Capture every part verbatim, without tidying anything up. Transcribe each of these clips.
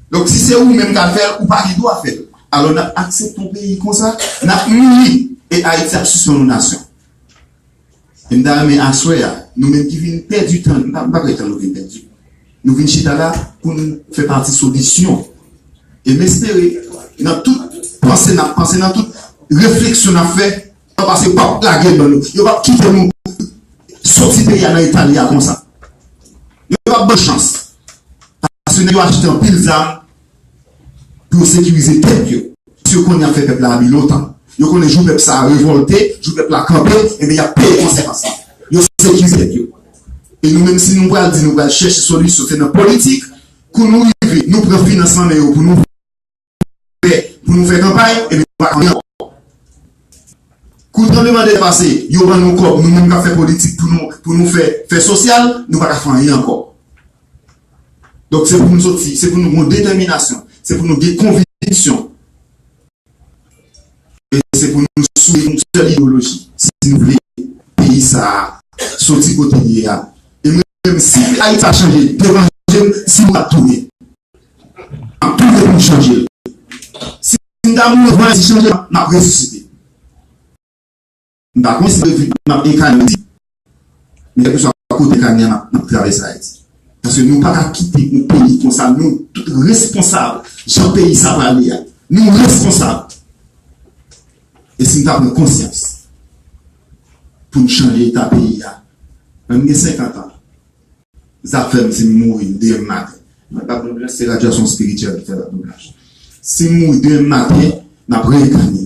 Donk, si se ou menm k al fè l, ou pa gen dwa fè l. Alò, n ap aksepte yon peyi konsa, n ap mouri, e Ayiti ap sispann yon nasyon. E m ta renmen aswè a, nou menm ki vin pèdi tan, m pa, m pa kwè tan nou vin pèdi. Nou vin chita la pou n fè pati solisyon. E m espere, nan tout panse n ap panse, nan tout refleksyon n ap fè, paske yo p ap lage l ban nou. Yo p ap kite nou soti peyi a nan eta l ye a konsa. Yo p ap ban chans. Paske nèg yo achte anpil zam pou yo sekirize tèt yo. Paske yo konnen y ap fè pèp la abi lontan. Yo konnen jou pèp sa a revòlte, jou pèp la kanpe, ebyen y ap peye konsekans lan. Yo sekirize tèt yo. E nou menm, si nou pral di nou pral chèche solisyon, se nan politik, kou nou rive, nou pran finans nan men yo pou nou fè, pou nou fè kanpay, ebyen nou pa ka fè anyen ankò. Kou tranblemanntè pase, yo ban nou kòb, nou menm k ap fè politik pou nou, pou nou fè, fè sosyal, nou pa ka fè anyen ankò. Donk, se pou nou soti, se pou nou gen detèminasyon, se pou nou gen konviksyon. E se pou nou sou yon sèl ideyoloji. Si nou vle peyi sa a soti kote l ye a. E mwen menm, si Ayiti pa chanje devan je m, si mwen ap tounen. M ap tounen pou m chanje l. Si m ta mouri anvan Ayiti chanje, m ap resisite. M pa konn si m ap enkaye Ayiti. Men kèlkeswa kote enkaye a, n ap, n ap travèse Ayiti. Paske nou pa ka kite yon peyi konsa, nou tout responsab jan peyi sa prale a. Nou responsab. E si n ta pran konsyans pou n chanje eta peyi a, lè m gen senkant an, sa fè m si m mouri demen maten. Mwen pa pran blanch, se radyasyon espirityèl ki fè m ap pran blanch. Si m mouri demen maten, n ap reenkane.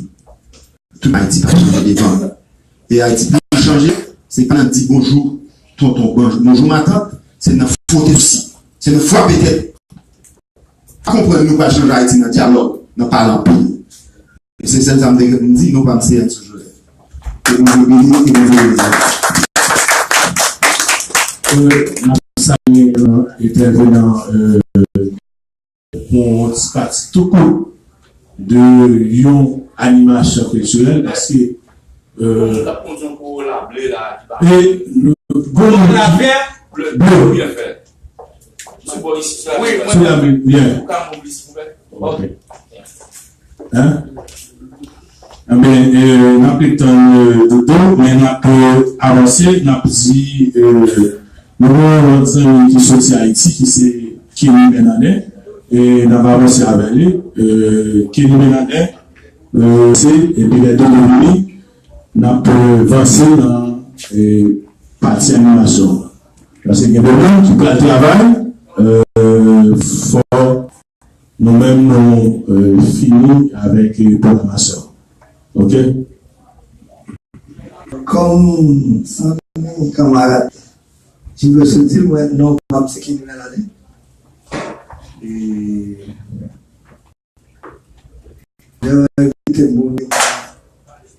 Tout Ayiti pa chanje devan. E Ayiti pou chanje, se pa nan di bonjou, tonton, bonjou, bonjou, matant, se nan fwote sousi, se nan frape tèt. Pa konprann nou pral chanje Ayiti nan dyalòg, nan pale anpil. E se sèl sa m te gen pou m di, non pa m se Enzo Joseph. Ke Bondye beni nou, ke Bondye beni nou. Euh, n ap salye, euh, entèvenan, euh, pou yon ti pati tou kout de yon animasyon kiltirèl, paske, euh, e le gwo moun ki ble. Sou la men, yeah. Ok. Hein? Enben, euh, n ap ret tann, euh, Dodo, men n ap, euh, avanse, n ap di, euh, nou gen yon lòt zanmi ki soti Ayiti, ki se Kenny Bernadin, e n ap avanse avè li. Euh, Kenny Bernadin, euh, se, epi lè Dodo vini, n ap, euh, vanse nan, euh, pati animasyon an. Paske gen de moun ki pral travay, euh, fò nou menm nou, euh, fini avèk, euh, pwogramasyon. Ok? Kòm zanmi, kanmarad Jivle Sotil, mwen, non pa m se Kenny Bernadin. E, lè yo envite m pou vin nan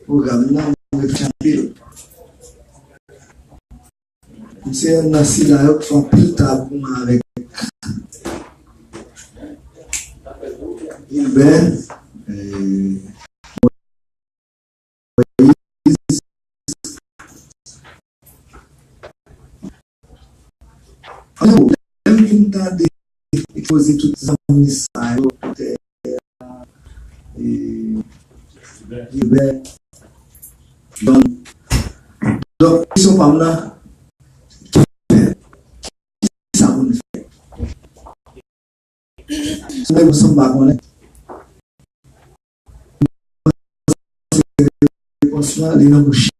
pwogram nan, mwen reflechi anpil. M se yonn nan sila yo k fè anpil tabou mwen avèk Gilbert, eh, Moïse. Anpil pwoblèm pou m tande ekspoze tout zanmi sa yo, Gilbert, Gilbert, John. Donk, kesyon pa m nan, ki fè? Kisa pou n fè? Se yon bagay m pa konnen. Repons lan, li nan bouch